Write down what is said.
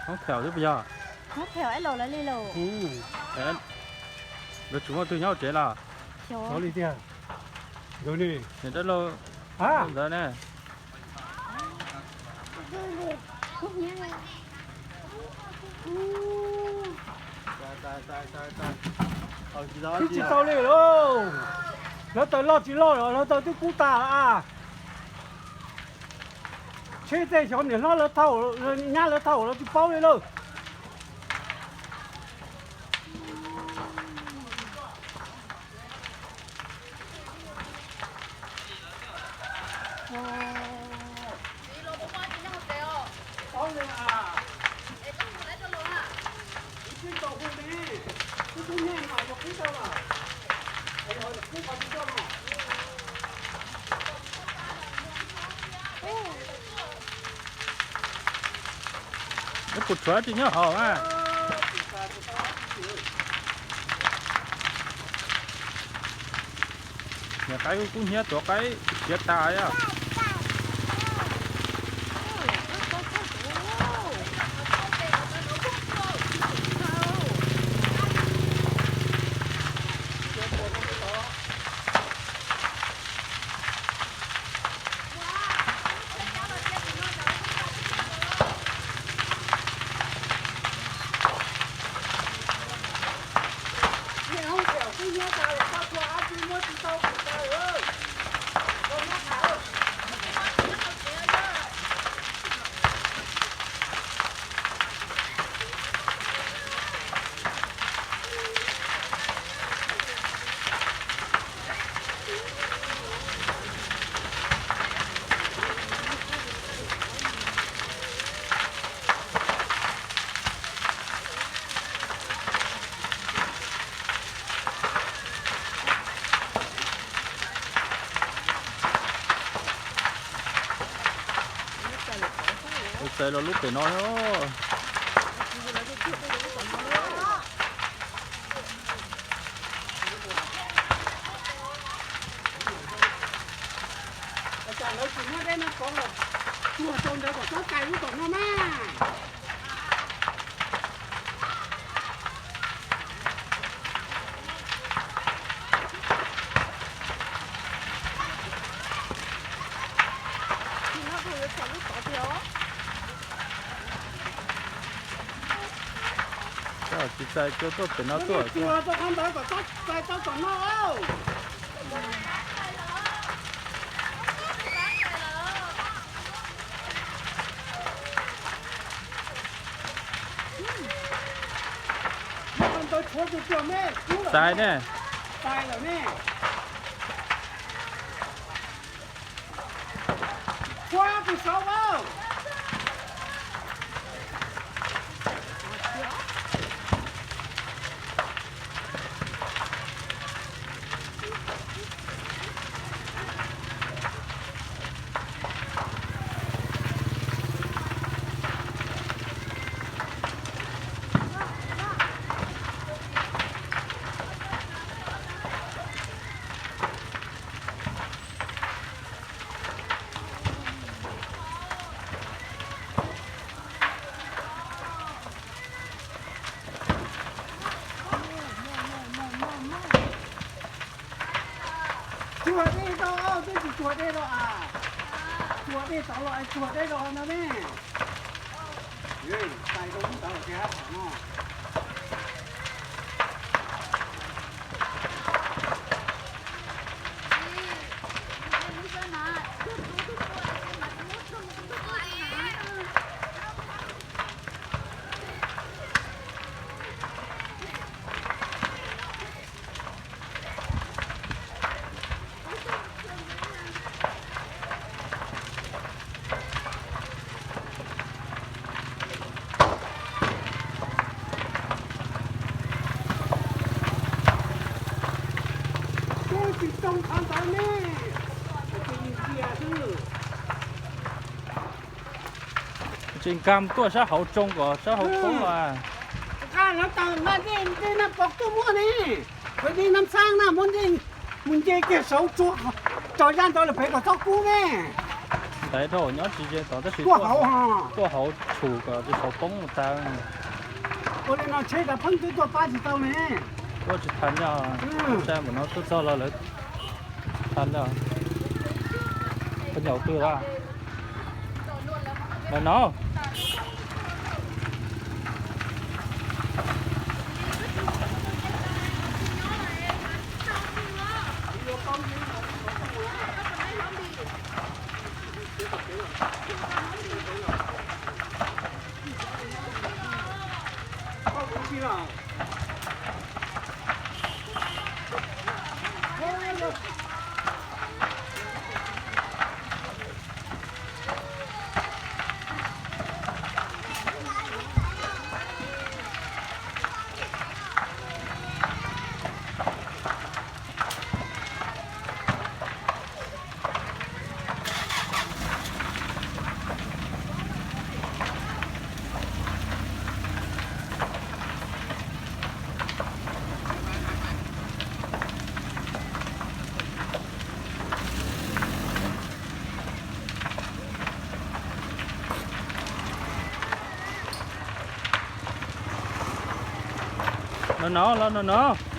Hoob phem xwb puas yog? Hoob phem es los lawv li lauj. Lawv tsis muaj tug nyob hauv tsev los? Xyov li tiag. Niam dab laug ntawd ne. Twb tsis tau li lauj. Lawv taws loj tsis loj los lawv taws twb kub tas a. Tsheb tej xyov niam hlob lawv thauj, nyab lawv thauj los tsis paub li lauj. Neb puas tshuav tsis nyob hauv a? Niam qaib kub hnyiab tuav qaib siav tas yom. Lub txais los lub pem no. Cas lawv tsis muab dej no pov los tuag rau ntawd kom txhob txais lub tom no mas. Tsis txais, tuaj pem no tuaj. Tuag rau qhov ntawd kom txhob txais tau tom no. Txais ne. Txais lawm ne. Tshuav tus saud a. Tsuag dej rau, twb tsis tsuag dej rau a. Tsuag dej tod los tsuag dej rau no ne. Txais rau lub tod los tsis hab tom no. Tsis tau qhov ntawd ne, cia xwb. Tsis nkag tuaj sab hauv tsoo kom sab hauv poob los. Nqa lawv taws nqa dej, dej Naj Pov tuaj muab ne. Peb dej Naj Xaab na, muab dej mus nce kiag saud tso, tso zaj ntawd lawm pem kom txhob kub ne. Lawv dhau nyob tsis ze tod tab sis tuaj hauv tshum kom tsis txhob poob mus tas. Ua li no tsheb rov pheej twb tuaj pab tsis tau ne. Tuaj tsis tas nyob, tsa npaum no tuaj txog los lawv tas nyob. Koj nyaum twg a? Lawv no. No no, los no no.